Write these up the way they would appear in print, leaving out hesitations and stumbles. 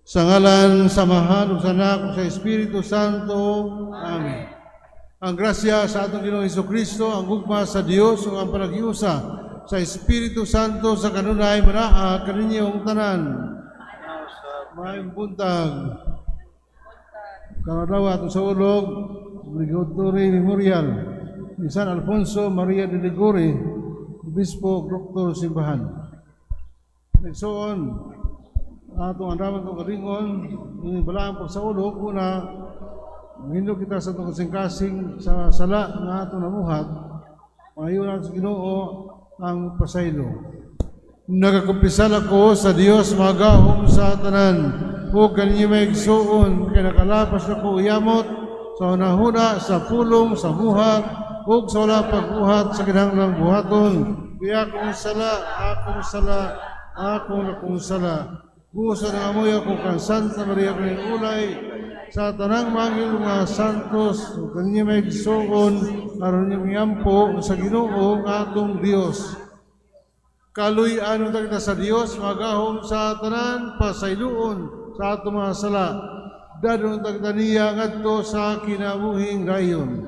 Sa ngalan sa Amahan ug sa Anak ug sa Espiritu Santo. Amen. Ang grasya sa atong Ginoong Kristo, ang gugma sa Dios ug ang panaghiusa sa Espiritu Santo sa kanunay manaa kaninyong tanan. Maayong buntag. Karong adlaw atong saulog, Obligatory Memorial ni San Alfonso Maria de Liguori, Obispo, Doktor Simbahan. Igsoon, atong andaman itong kalingon, ini balaang pagsaulog, una, manghindog kita sa atong kasing-kasing sa sala nga atong namuhat, pangayo nato sa Ginoo ang pasaylo. Nagakumpisal ako sa Dios magahom sa tanan, ug kaninyo mga igsuon, kay nakalapas ako yamot sa hunahuna, sa pulong, sa buhat, ug sa wala pagbuhat sa kinahanglang buhaton. Kaya akong sala, akong sala, akong dakong sala. Busa ng amoy ako kang Santa Maria kaning ulay, sa tanang manghil mga santos, ug kaninyo mga igsuon, aron inyong iampo sa Ginoo nga atong Dios. Kaluy-an unta kita sa Dios, magahom sa tanan, pasayloon sa atong mga sala. Dadon unta kita niya ngadto sa kinabuhing dayon.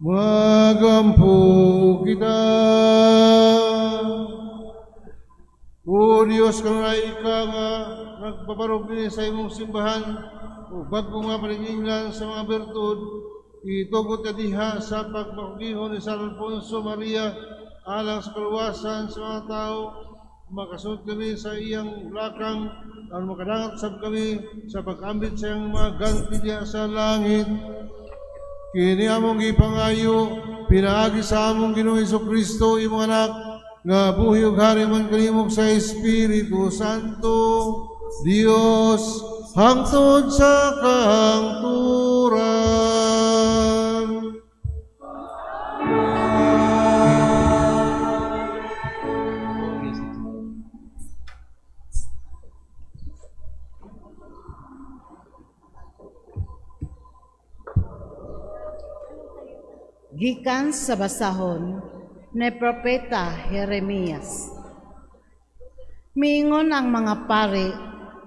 Magampo kita. O Diyos, kanunay ika nga nagpabarog dinhi sa imong simbahan o bag-o nga paninginglan sa mga bertud, itugot ka diha sa pagpakugihon ni San Alfonso Maria alang sa kaluwasan sa mga tao, makasunod kami sa iyang lakang aron makadangat sab kami sa pag-ambit sa iyang mga ganti diha sa langit. Kini among gipangayo pinaagi sa among Ginoong Kristo, imong anak, nga buhi ug hari man kanimo sa Espiritu Santo, Dios, hangtod sa kahangturan. Gikan sa basahon ni Propeta Jeremias. Miingon ang mga pari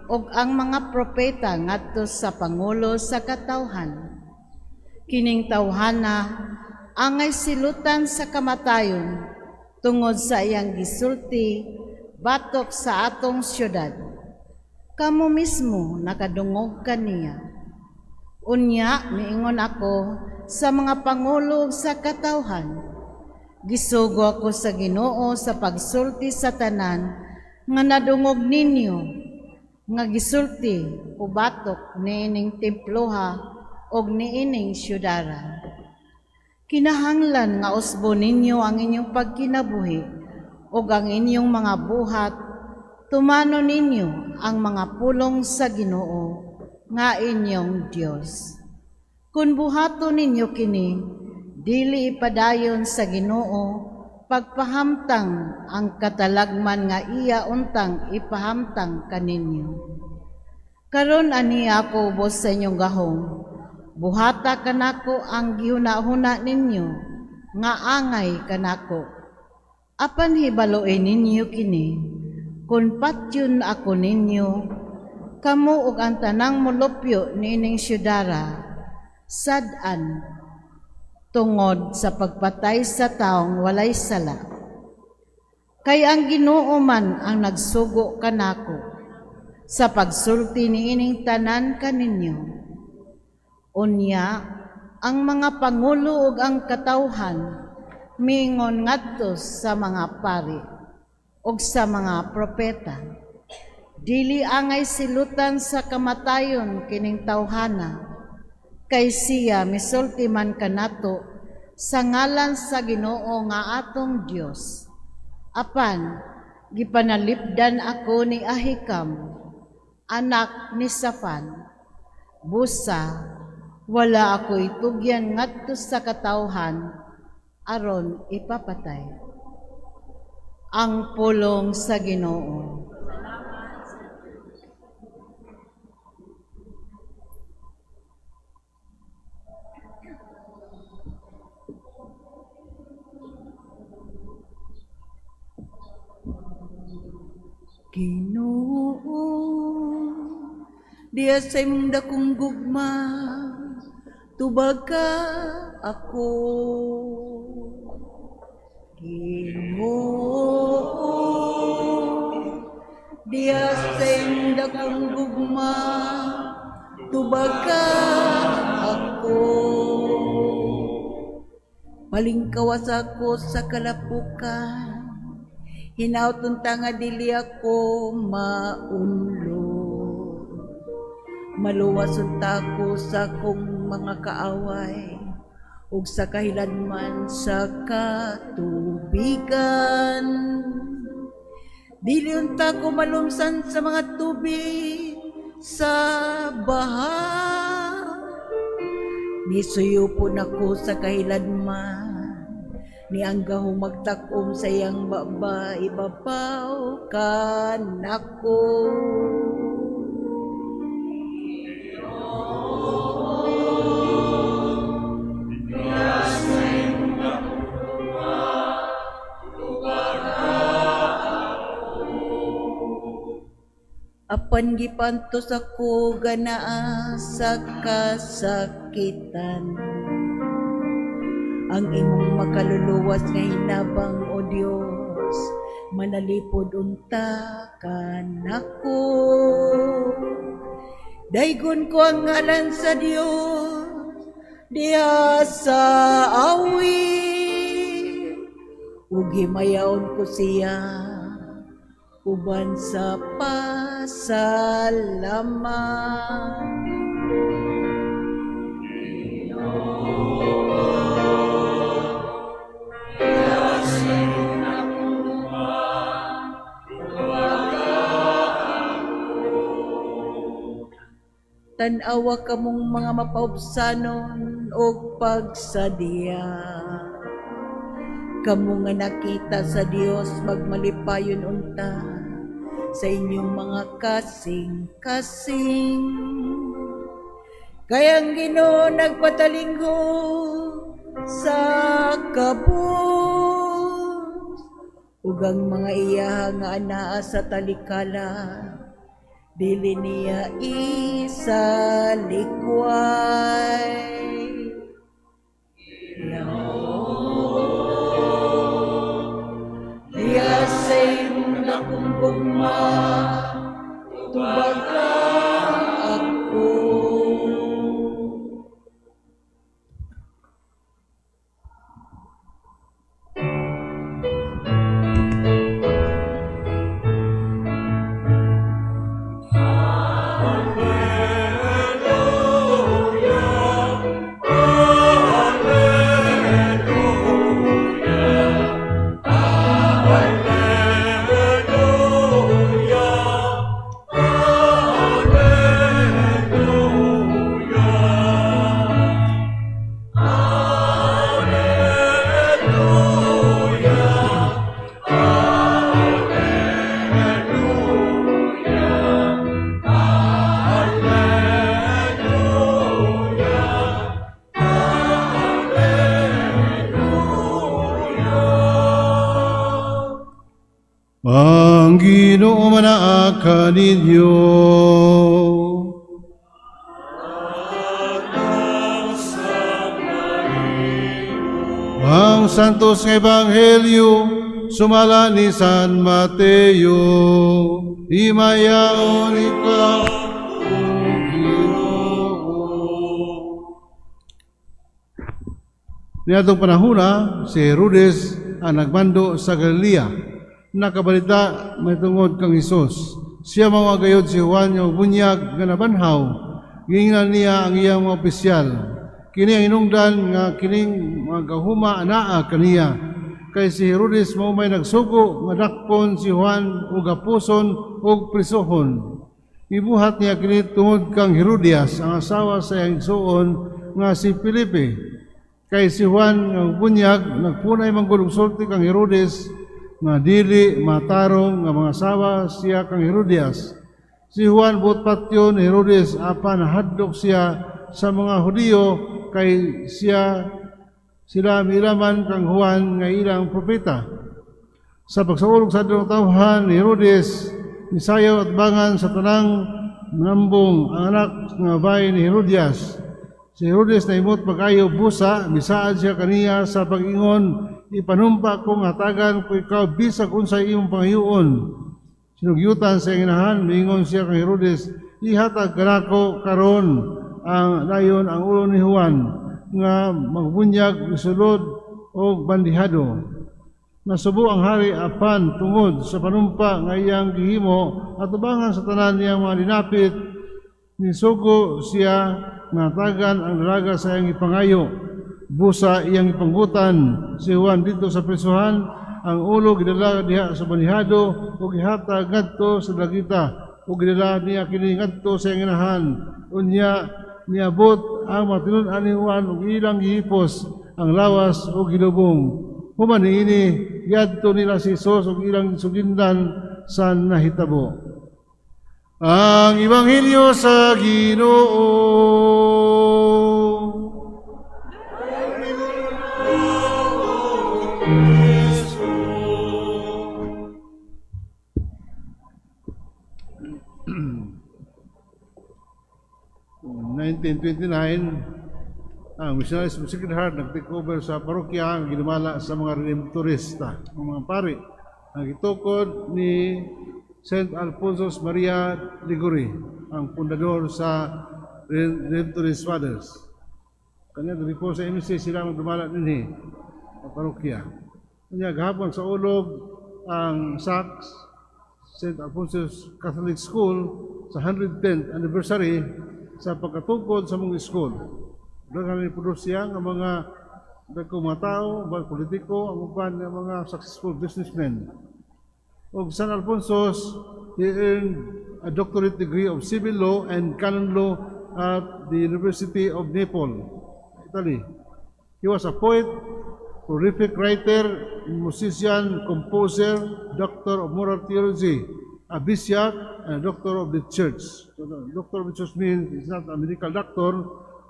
ug ang mga propeta ngadto sa pangulo sa katawhan. Kining tawhana angay silutan sa kamatayon tungod sa iyang gisulti batok sa atong syudad. Kamo mismo nakadungog kaniya. Unya miingon ako sa mga pangulo sa katawhan. Gisugo ako sa Ginoo sa pagsulti sa tanan nga nadungog ninyo nga gisulti ubatok niining temploha og niining syudara. Kinahanglan nga usbo ninyo ang inyong pagkinabuhi ug ang inyong mga buhat, tumano ninyo ang mga pulong sa Ginoo nga inyong Dios. Kun buhaton ninyo kini, dili ipadayon sa Ginoo pagpahamtang ang katalagman nga iya untang ipahamtang kaninyo. Karon ani ako ubos sa inyong gahom, buhata kanako ang gihuna-huna ninyo nga angay kanako. Apan hibaluin ninyo kini, kun patyon ako ninyo, Kamo ug ang tanang molupyo niining syudara sad-an tungod sa pagpatay sa taong walay sala. Kay ang Ginoo man ang nagsugo kanako sa pagsulti niining tanan kaninyo. Unya, ang mga pangulo ug ang katawhan miingon ngadto sa mga pari ug sa mga propeta, "Dili angay silutan sa kamatayon kining tawhana, kay siya misulti man kanato sa ngalan sa Ginoo nga atong Dios." Apan gipanalipdan ako ni Ahikam, anak ni Safan. Busa wala ako itugyan ngadto sa katawhan aron ipapatay. Ang pulong sa Ginoo. Ginoo, diya sa imong dakong gugma, tubaga ako. Ginoo, diya sa imong dakong gugma, tubaga ako. Palingkawas ako sa kalapukan, hinaut unta nga dili ako maunlod. Maluwas unta ako sa akong mga kaaway ug sa kahiladman sa katubigan. Dili unta ko malumsan sa mga tubig sa baha. Nisuyupon ako sa kahiladman, ni ang gahom magtakom sa iyang baba, ibabaw kanako. Apan gipantos ako ganaa sa kasakitan. Ang imong makaluluwas nga hinabang, O Dios, manalipod unta kanako. Daygon ko ang ngalan sa Dios diha sa awit, ug himayaon ko siya uban sa pasalamat. Tan-awa kamong mga mapaubsanon og pagsadya. Kamo nga nakita sa Dios, magmalipayon unta sa inyong mga kasing-kasing. Kay ang Ginoo nagpatalingho sa kabus, ug ang mga iyaha nga anaa sa talikala, dili niya isalikway. Diya sa imong dakong gugma, tubaga ako. Ang Ginoo manaa kaninyo. Ang Santos nga Ebanghelyo sumala ni San Mateo. Himayaon ikaw, O Ginoo. Niadtong panahona, si Herodes ang nagmando sa Galilea. Nakabalita mahitungod kang Hesus. Siya mao gayod si Juan nga bunyag nga nabanhaw. Giingnan niya ang iyang mga opisyal. Kini ang hinungdan nga kining mga gahuma anaa kaniya. Kay si Herodes mao may nagsugo nga dakpon si Juan ug gapuson ug prisohon. Gibuhat niya kini tungod kang Herodias, ang asawa sa iyang igsuon nga si Felipe. Kay si Juan nga bunyag nagpunay manggod og sulti kang Herodes nga dili matarong nga mangasawa siya kang Herodias. Si Juan buot patyon ni Herodes, apan nahadlok siya sa mga Hudiyo kay siya sila miilaman kang Juan nga ilang propeta. Sa pagsaulog sa adtong tawhan ni Herodes, nisayaw atubangan sa tanang manambong ang anak nga babae ni Herodias. Si Herodes naimot pag-ayo busa, misaad siya kaniya sa pag-ingon, "Ipanumpa ko nga hatagan ko ikaw bisag unsay imong pangayuon." Sinugyutan sa iyang inahan, miingon siya kang Herodes, "Ihatag kanako karon ang dayon ang ulo ni Juan nga magbunyag isulod og bandihado." Nasubo ang hari, apan tungod sa panumpa nga iyang gihimo atubangan sa tanan niyang mga dinapit, nisugo siya nga hatagan ang dalaga sa iyang ipangayo. Busa iyang ipanggutan si Juan didto sa prisuhan, ang ulo gidala diha sa bandihado ug gihatag ngadto sa dalagita ug gidala niya kini ngadto sa iyang inahan. Unya niabot ang mga tinun-an ni Juan ug ilang gihipos ang lawas ug gilubong. Human niini, giadto nila si Jesus ug ilang sugindan sa nahitabo. Ang Ebanghelyo sa Ginoo. 1929, ang Missionaries of Sacred Heart nag-take over sa parokya ang ginumala sa mga Redemptorista, ang mga pari. Ang gitukod ni Saint Alphonsus Maria Liguori, ang pundador sa Redemptorist Fathers. Kanya before sa MC sila ang dumala dinhi sa parokya. Kanya gahapon saulog ang SACS, St. Alphonsus Catholic School, sa 110th anniversary sa pagkatukod sa mga school. Daghan ni siya nga mga dagko mga tao, mga politiko, ang uban nga mga successful businessmen. Og San Alphonsus, he earned a doctorate degree of civil law and canon law at the University of Naples, Italy. He was a poet, prolific writer, musician, composer, doctor of moral theology, a bishop, and a doctor of the church. So, the doctor of the church means he's not a medical doctor.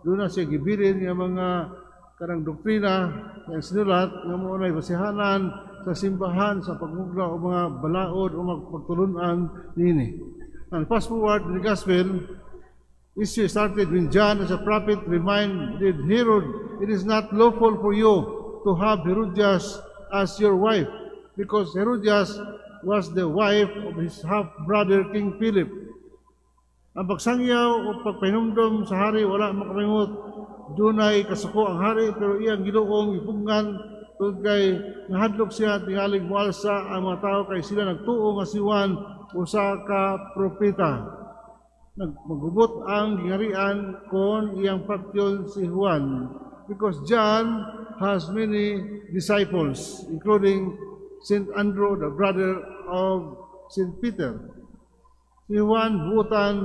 Duna siya gibilin nga mga kanang doktrina nga sinulat nga mao nay basihanan sa simbahan sa pagmugna o mga balaod o mga pagtulunan niini. And fast forward in the gospel, issue started when John as a prophet reminded Herod, "It is not lawful for you to have Herodias as your wife," because Herodias was the wife of his half-brother King Philip. Ang pagsangyaw o pagpahinumdom sa hari wala makamingot. Dunay kasuko ang hari, pero iyang giluong ipungan tungod kay nahadlok siya tingaling mualsa ang mga tao kay sila nagtuo nga si Juan usa ka propeta. Magubot ang gingarian kon iyang patyon si Juan, because John has many disciples, including Saint Andrew, the brother of Saint Peter. Si Juan buutan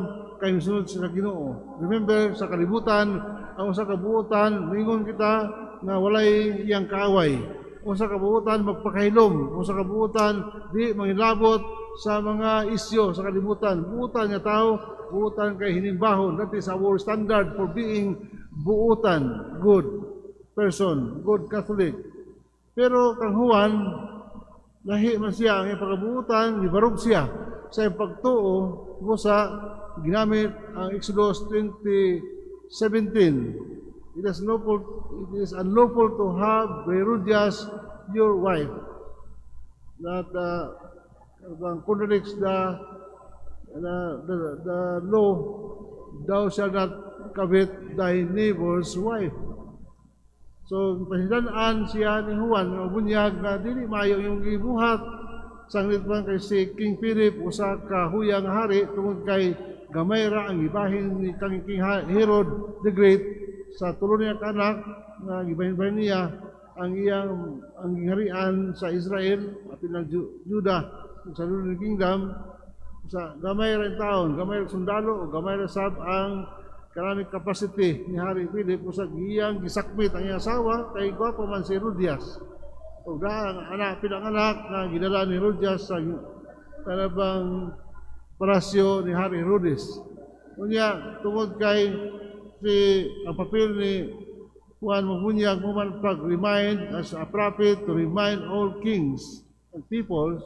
kay misunod sa Ginoo. Remember, sa kalibutan, ang usa ka buutan, mingon kita nga walay iyang kaaway. Usa ka buutan magpakahilom, usa ka buutan di mangilabot sa mga isyo sa kalibutan. Buutan nga tao, buutan kay hinimbahon. That is our standard for being buutan, good person, good Catholic. Pero kang Juan, lahi man siya ang iyang pagkabuutan, gibarog siya sa iyang pagtuo, busa ginamit ang Exodus 20:17. It is unlawful to have Herodias your wife." That contradicts the law, "Thou shalt not covet thy neighbor's wife." So, pahidan-an siya ni Juan nga bunyag na dili maayo yung gibuhat. Sanglit man kay si King Philip usa ka huyang hari tungod kay gamay ra ang gibahin ni kang King Herod the Great sa tulo niya ka anak nga gibahin-bahin niya ang iyang ang giharian sa Israel, apil ang Judah ug sa Northern Kingdom. Sa gamay ra taon, gamay ra sundalo o gamay ra sab ang economic capacity ni Hari Philip, usa iyang gisakmit ang iyang asawa kay gwapo man si Herodias. Ug ang anak, pilang anak nga gidala ni Herodias sa kanabang palasyo ni Hari Herodes. Unya, tungod kay si ang papel ni Juan Magbunyag mo man pag-remind as a prophet to remind all kings and peoples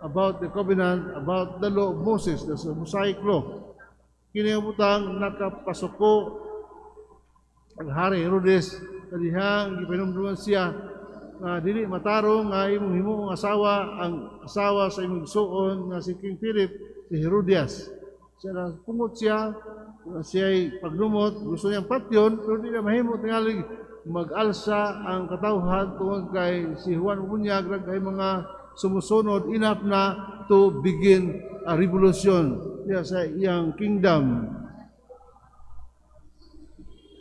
about the covenant, about the law of Moses, the Mosaic law. Kini ang butang nakapasuko ang Hari Herodes na dihang gipanumduman siya nga dili matarong nga imong himuong asawa ang asawa sa imong igsuon nga si King Philip, si Herodias. Siya na pungot siya, siya'y paglumot, gusto niyang patyon, pero di na mahimo, tingali mag-alsa ang katawhan tungod kay si Juan Bunyag kay mga sumusunod enough na to begin a revolution diya sa iyang kingdom.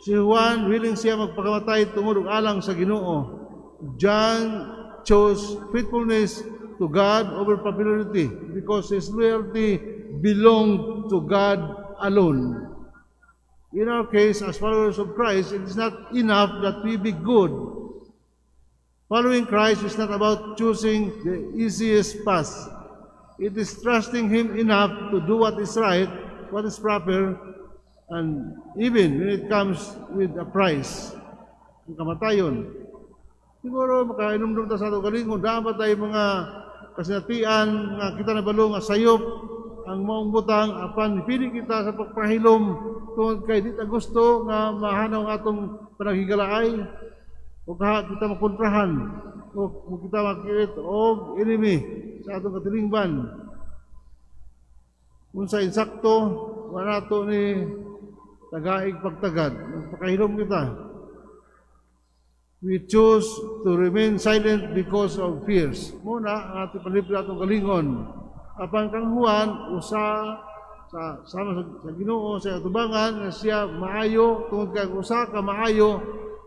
Si Juan, willing siya magpakamatay tungod og alang sa Ginoo. John chose faithfulness to God over popularity because his loyalty belonged to God alone. In our case, as followers of Christ, it is not enough that we be good. Following Christ is not about choosing the easiest path. It is trusting Him enough to do what is right, what is proper, and even when it comes with a price. Ang kamatayon. Siguro makainumdum ta sa ato galingon, dapat tayo mga kasinatian nga kita nabalo nga sayop ang maong butang, apan pili kita sa pagpahilom tungod kay di ta gusto nga mahanaw ang atong panaghigalaay o kaha kita makontrahan o kita makiit og enemy sa atong katilingban. Unsa insakto, wala nato ni tagaig pagtagad, magpakahilom kita. We choose to remain silent because of fears. Muna, ang ating panlipod atong galingon. Apan kang Juan, usa sa sama sa Ginoo sa atubangan nga siya maayo tungod kay usa ka maayo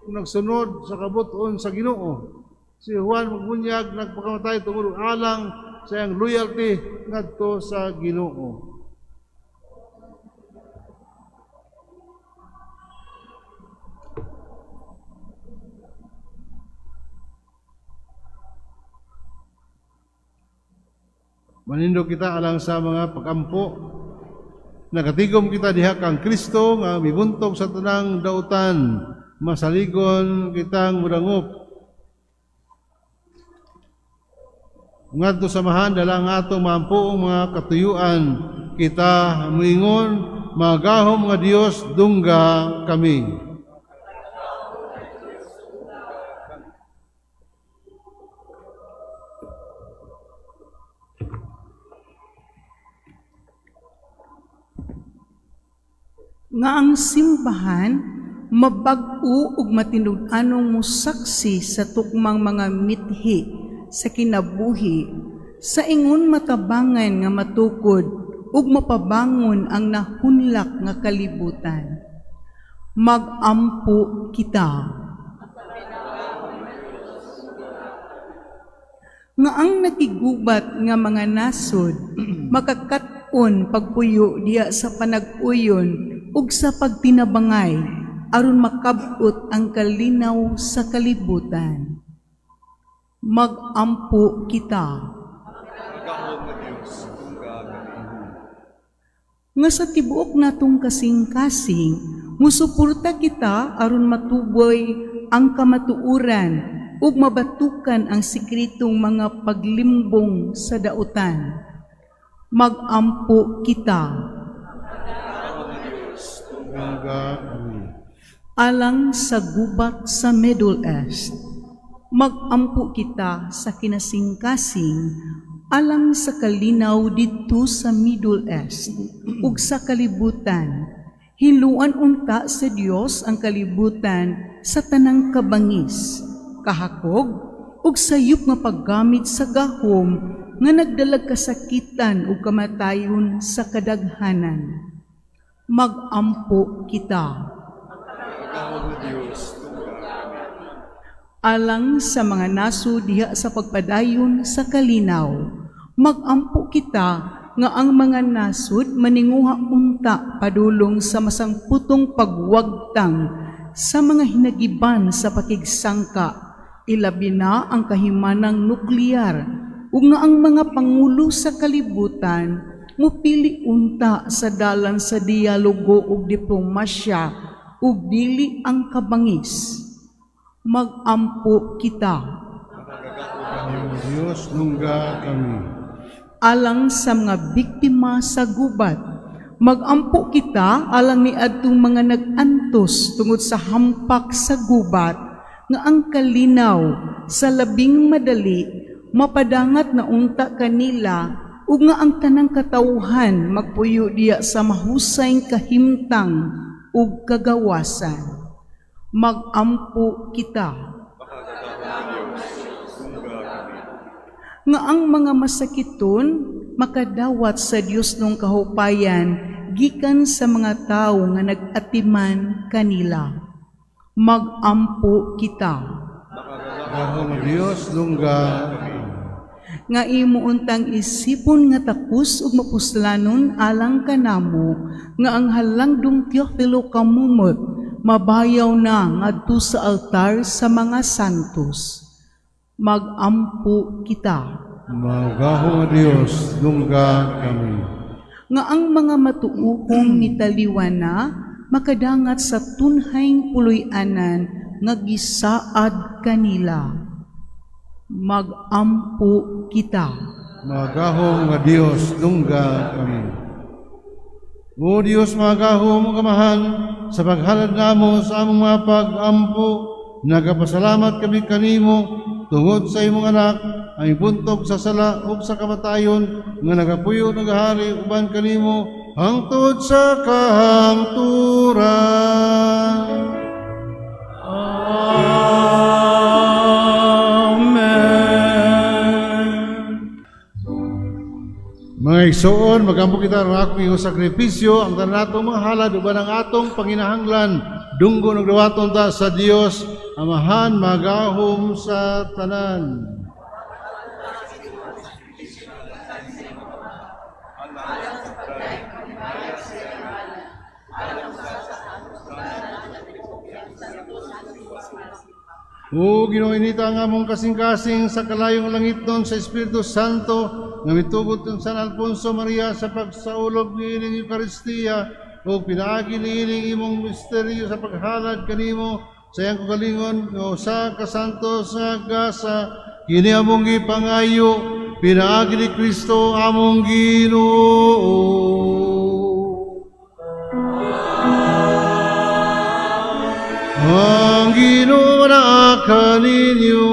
kung nagsunod sa kabut-on sa Ginoo. Si Juan magbunyag nagpakamatay tungod alang sa iyang loyalty ngadto sa Ginoo. Manindog kita alang sa mga pagampo. Nagatigom kita diha kang Kristo nga mibuntog sa tanang dautan. Masaligon kitang mudangup. Ngadto samahan dala ang atong maampuong mga katuyuan. Kita muingon, magahom nga Dios dungga kami. Nga ang simbahan mabag-o ug matinud-anong mosaksi sa tukmang mga mithi sa kinabuhi sa ingon matabangan nga matukod ug mapabangon ang nahunlak nga kalibutan. Magampo kita. Nga ang nakigubat nga mga nasod makakat-on pagpuyo diya sa panag-uyon ug sa pagtinabangay aron makab-ot ang kalinaw sa kalibutan. Magampo kita. Nga sa tibuok natong kasing-kasing, musuporta kita aron matuboy ang kamatuoran ug mabatukan ang sekretong mga paglimbong sa dautan. Magampo kita. Alang sa gubat sa Middle East, magampo kita sa kinasingkasing alang sa kalinaw didto sa Middle East ug sa kalibutan. Hinluan unta sa Dios ang kalibutan sa tanang kabangis, kahakog ug sayop nga paggamit sa gahom nga nagdalag kasakitan ug kamatayon sa kadaghanan. Magampo kita. Alang sa mga nasod diha sa pagpadayon sa kalinaw, magampo kita nga ang mga nasod maninguha unta padulong sa masangputong pagwagtang sa mga hinagiban sa pakigsangka, ilabi na ang kahimanang nuklear, ug nga ang mga pangulo sa kalibutan mupili unta sa dalan sa dialogo ug diplomasya ug dili ang kabangis. Magampo kita. Diyos, nungga kami. Alang sa mga biktima sa gubat, magampo kita alang ni adtong mga nag-antos tungod sa hampak sa gubat, nga ang kalinaw sa labing madali mapadangat na unta kanila ug nga ang tanang katawhan magpuyo diya sa mahusay kahimtang ug kagawasan. Magampo kita. Nga ang mga masakiton makadawat sa Dios nung kahupayan gikan sa mga tawo nga nag-atiman kanila. Magampo kita. Gahom Dios, nungga kami. Nga imo untang isipon nga takos ug mapuslanon alang kanamo nga ang halangdong Teofilo kamumot mabayaw na ngadto sa altar sa mga santos. Magampo kita. Magahom Dios, nungga kami. Nga ang mga matuuhong mitaliwan na makadangat sa tunhayng puloy-anan nga gisaad kanila. Magampo kita. Magahom nga Dios, nungga kami. O Dios, magahom ug Amahan, sa paghalad namo sa among mga pag-ampo, nagapasalamat kami kanimo tungod sa imong anak, ang ibuntog sa sala ug sa kamatayon, nga nagapuyo nagahari uban kanimo hangtod sa kahangturan. Amen. Mga igsoon, magampo kita ang akong iyong sakripisyo, ang tanan natong mga halad uban ang atong panginahanglan, dunggo ug dawaton ta sa Dios, Amahan magahom sa tanan. O Ginoo, inita ang among kasing-kasing sa kalayong langit nun sa Espiritu Santo, nga mitugot ng San Alfonso Maria sa pagsaulog niining Eucharistia, o pinaagi niining imong misteryo sa paghalad kanimo sa iyang kagalingon o sa kasanto sa gasa, kini among gipangayo, pinaagi ni Kristo among Ginoo. Ang Ginoo naa kaninyo.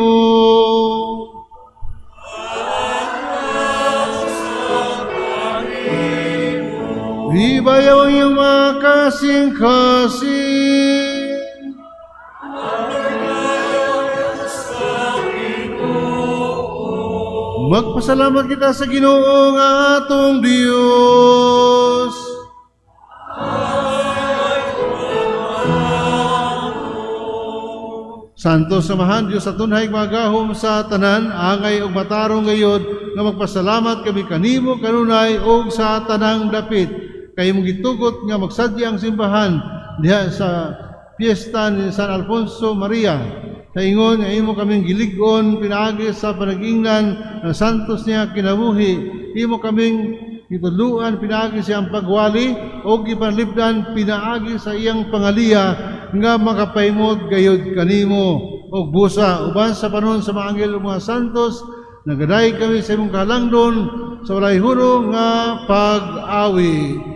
Ibayaw ang iyong mga kasing-kasing. Magpasalamat kita sa Ginoo nga atong Dios. Santo Samahan, Diyos sa tunhay magahom sa tanan, angay ug matarong gayod nga magpasalamat kami kanimo kanunay ug sa tanang dapit. Kay imong gitugot nga magsadya ang simbahan diha sa piyesta ni San Alfonso Maria. Sa ingon nga imo kaming gilig-on pinaagi sa panag-ingnan ng santos niya kinabuhi. Imo kaming gitudluan pinaagi sa iyang pagwali o gipanlipdan pinaagi sa iyang pangaliya nga makapahimod gayod kanimo og busa uban sa panon sa mga anghel ug mga santos. Nagaday kami sa imong kahalangdon sa walay hurong nga pag-awi.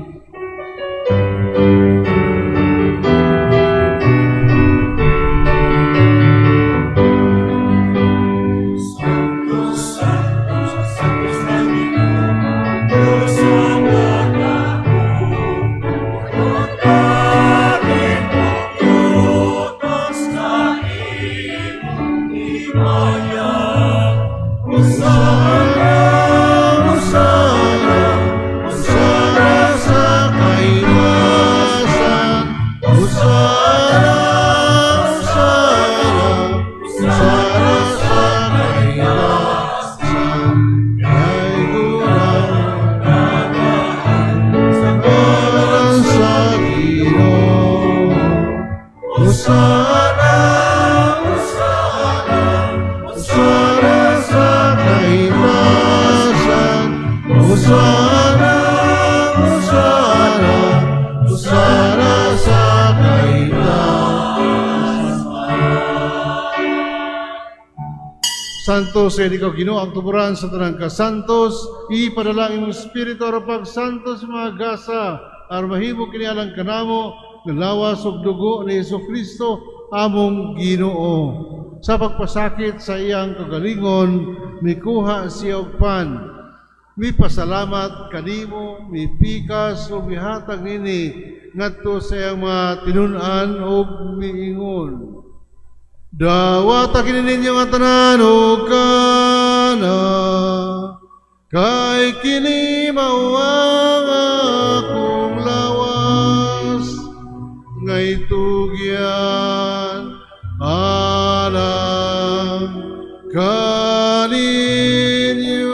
Hosana, Hosana, Hosana sa kaitaasan. Hosana, Hosana, Hosana sa kaitaasan. Santos kay ikaw Ginoo ang tuburan sa tanang kasantos, ipadala ang imong espiritu aron pagsantos sa mga gasa, aron mahimo kini alang kanamo nga lawas ug dugo ni Hesukristo among Ginoo. Sa pagpasakit sa iyang kagalingon, mikuha siya og pan, mipasalamat kanimo, mipikas ug mihatag nini ngadto sa iyang mga tinun-an ug miingon: Dawata kini ninyo nga tanan og kana, kay kini mao ang akong lawas nga itugyan alang kaninyo.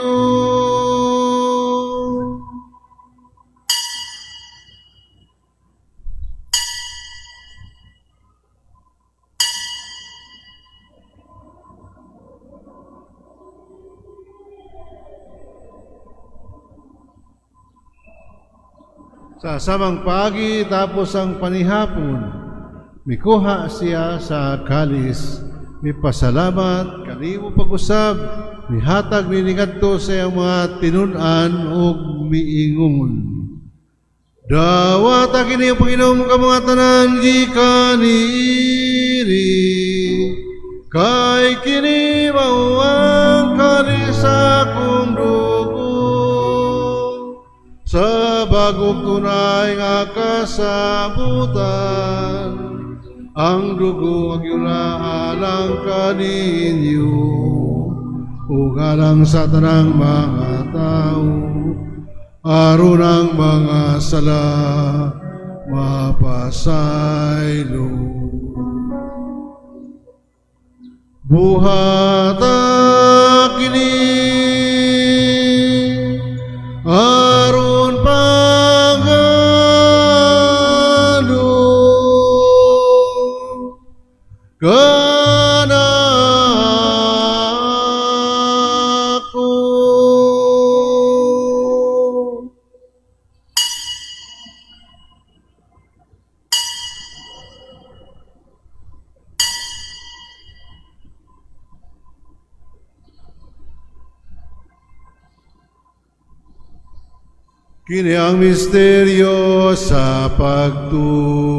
Sa samang pagi tapos ang panihapon, mikuha siya sa kalis, mipasalamat kanimo pag-usab, mihatag nini ngadto sa iyang mga tinun-an ug miingon: Dawata kini ang Panginoon ka mga tanan gikan niini, kay kini mao ang kalis sa akong dugo sa bagong tunay nga kasabutan, ang dugo ang alang kaninyo ug alang sa tanang mga tao, aron ang mga sala mapasaylo. Buhata kini aron pagano kanako. Kini ang misteryo sa pagtuo.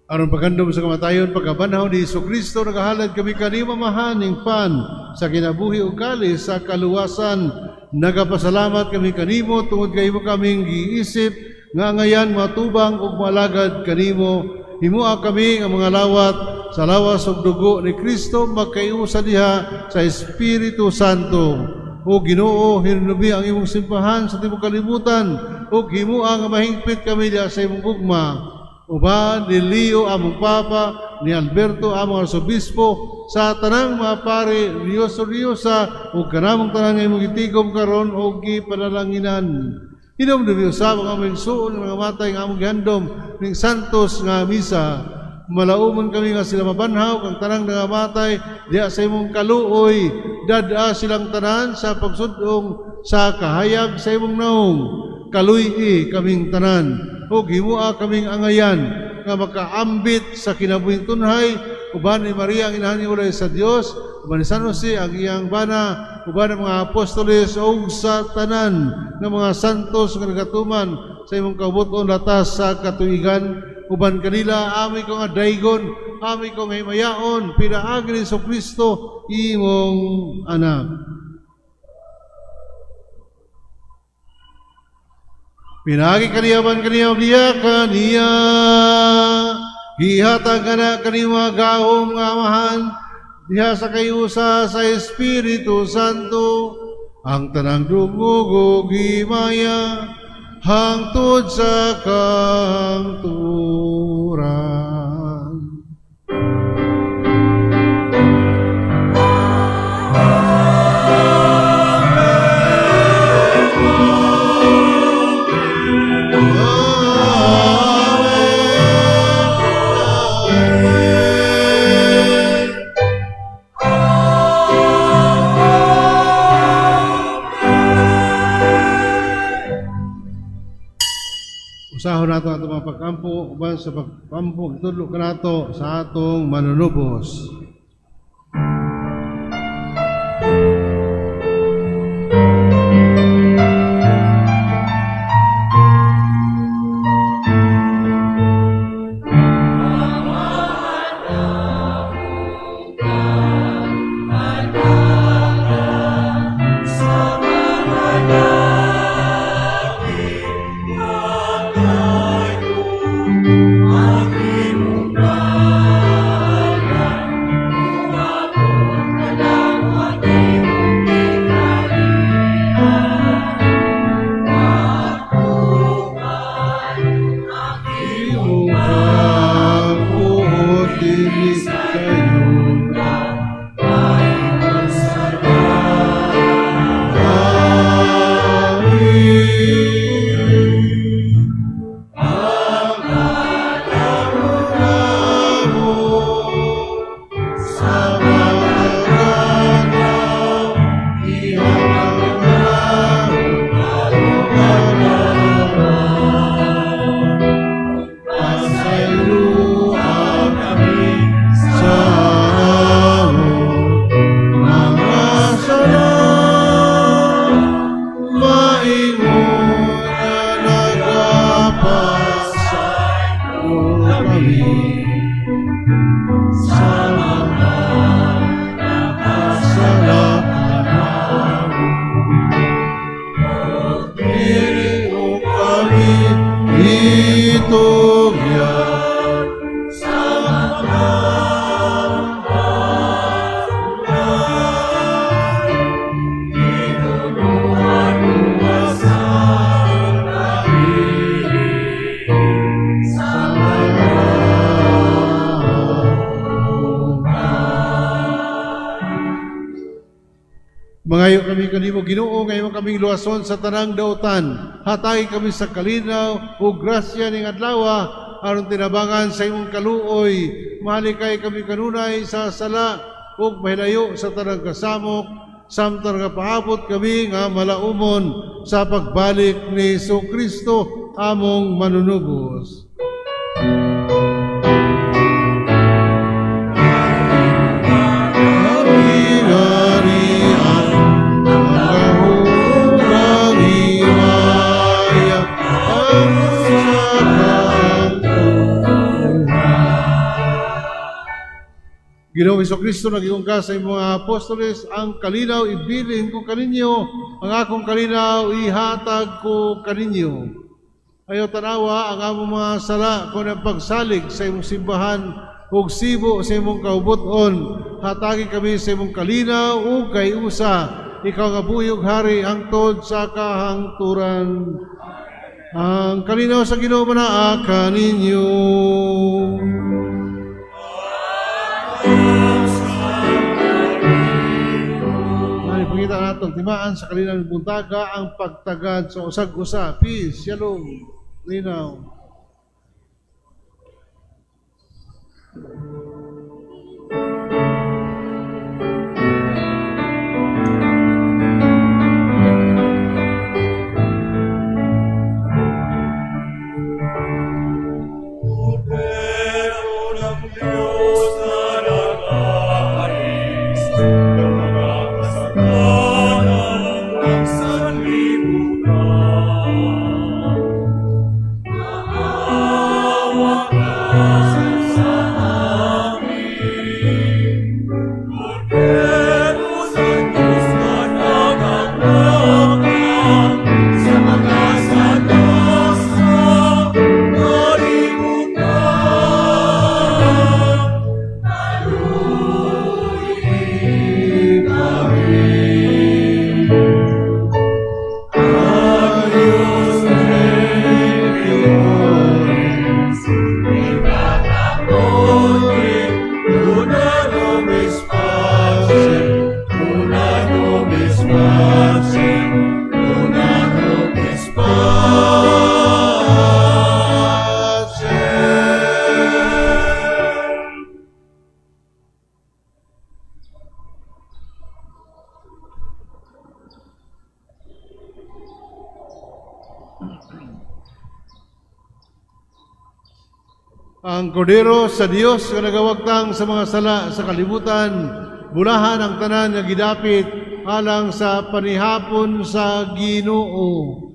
Aron paghandom sa kamatayon, pagkabanhaw ni Jesucristo, nagahalad kami kanimo Amahan ning pan sa kinabuhi ug kalis sa kaluwasan. Nagapasalamat kami kanimo tungod kay imo kaming giisip nga angayan matubang ug malagad kanimo. Himoa kami nga mga lawat sa lawas ug dugo ni Kristo magkaiusa diha sa Espiritu Santo. O Ginoo, hinumdumi ang imong simbahan sa tibuok kalibutan ug himoa nga mahingpit kami diha sa imong gugma. Uban ni Leo among Papa, ni Alberto among Arsobispo, sa tanang mga pare, Diyos Diyosa, ug kanamong tanan nga imong gitigom karon og gipanalanginan. Hinumdumi usab ang among igsuon nga nangamatay nga among gihandom ning santos nga misa. Malaumon kami nga sila mabanhaw kang tanang nangamatay diha sa imong kaluoy, dad-a silang tanan sa pagsud-ong sa kahayag sa imong naong. Kaluy-i kaming tanan ug himoa kaming angayan nga makaambit sa kinabuhing tunhay uban ni Maria ang inahan ni ulay sa Dios, uban ni San Jose ang iyang bana, uban ang mga apostoles ug sa tanan nga mga santos nga nagatuman sa imong kabut-on latas sa katuigan. Uban kanila ami ko nga daygon, ami ko nga himayaon pinaagi ni Jesucristo imong anak. Pinagi kaniya man kaniya diya kaniya. Gihatag kana kanimo gahom nga Amahan diha sa kayusa sa Espiritu Santo ang tanang dungog ug himaya hangtod sa kahangturan. Usahon nato atong mga pagkampo uban sa pagkampo gitudlo kanato sa atong manunubos. Mangayo kami kanimo Ginoo, ngayon kaming luwason sa tanang dautan. Hatagi kami sa kalinaw ug grasya ning adlaw aron tinabangan sa imong kaluoy. Mahalikay kami kanunay sa sala ug mahilayo sa tanang kasamok, samtang nagapaabot kami nga malaumon sa pagbalik ni Jesu Kristo among manunubos. Ginoong Jesu Kristo, nag-ingon ka sa imong mga apostoles, ang kalinaw ibilin ko kaninyo, ang akong kalinaw ihatag ko kaninyo. Ayaw tanawa ang among mga sala kung ang pagsalig sa imong simbahan ug sibo sa imong kaubuton. Hatagi kami sa imong kalinaw ug kayusa. Ikaw nga buhi ug hari hangtod sa kahangturan. Ang kalinaw sa Ginoo manaa kaninyo. Ipakita natong timaan sa kalinaw ng buntaga ang pagtagad sa usag-usa. Peace, shalom, linaw. Kordero ng Diyos na nag-aalis ng mga kasalanan ng sanlibutan. Maawa ka sa amin. Ang Kordero sa Dios nga nagawagtang sa mga sala sa kalibutan, bulahan ang tanan nga gidapit alang sa panihapon sa Ginoo.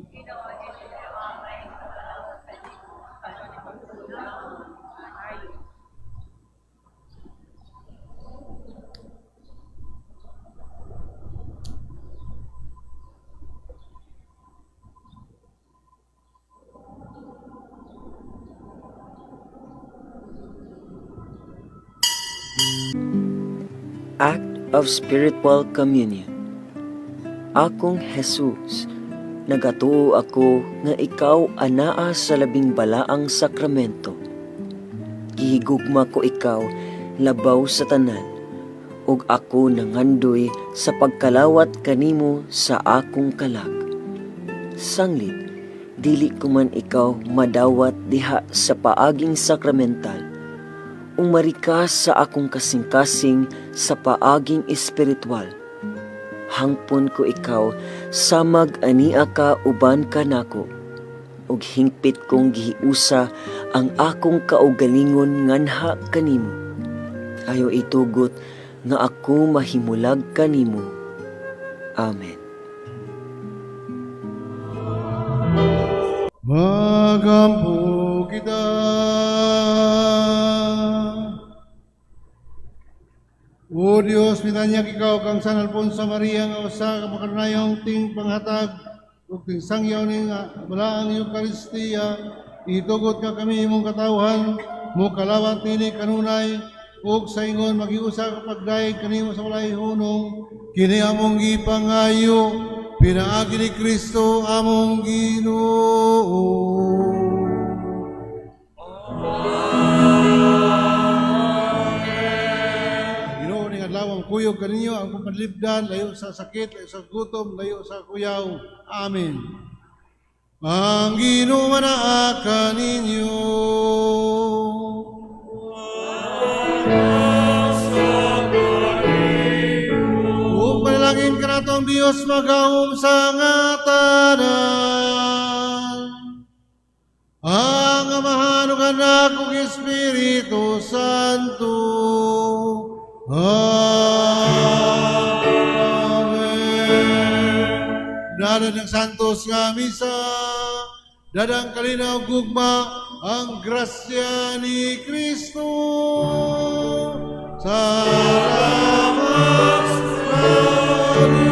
Act of Spiritual Communion. Akong Jesus, nagatuo ako nga ikaw anaa sa labing balaang sakramento. Gihigugma ko ikaw labaw sa tanan, ug ako nangandoy sa pagkalawat kanimo sa akong kalag. Sanglit, dili ko man ikaw madawat diha sa paaging sakramental, umari ka sa akong kasing-kasing sa paaging espiritual. Hangpon ko ikaw, samag ania ka uban ka nako, ug hingpit kong gihiusa ang akong kaugalingon nganha kanimo. Ayo itugot nga ako mahimulag kanimo. Amen. Magampo kita. O Dios, mitanyag ikaw kang San Alfonso Maria nga usa ka makanunayong ting panghatag ug ting sangyaw ning balaang Eukaristiya, itugot nga kami imong katawhan mo kalawat nini kanunay ug sa ingon magiusa ka pagdayeg kanimo sa walay hunong, kini among gipangayo pinaagi ni Kristo among Ginoo. Ginoo ning adlaw ang kuyog kaninyo ang panlibdan layo sa sakit, layo sa gutom, layo sa kuyaw. Amen. Ang Ginoo manaa kaninyo. Ug panalangin kanato ang Dios magahom sa nga tanan. Ang Amahan ug Anak ug Espiritu Santo. Amen. Dadan ng Santos nga misa, dadang kalinaw gugma ang grasya ni Kristo. Salamat sa Diyos.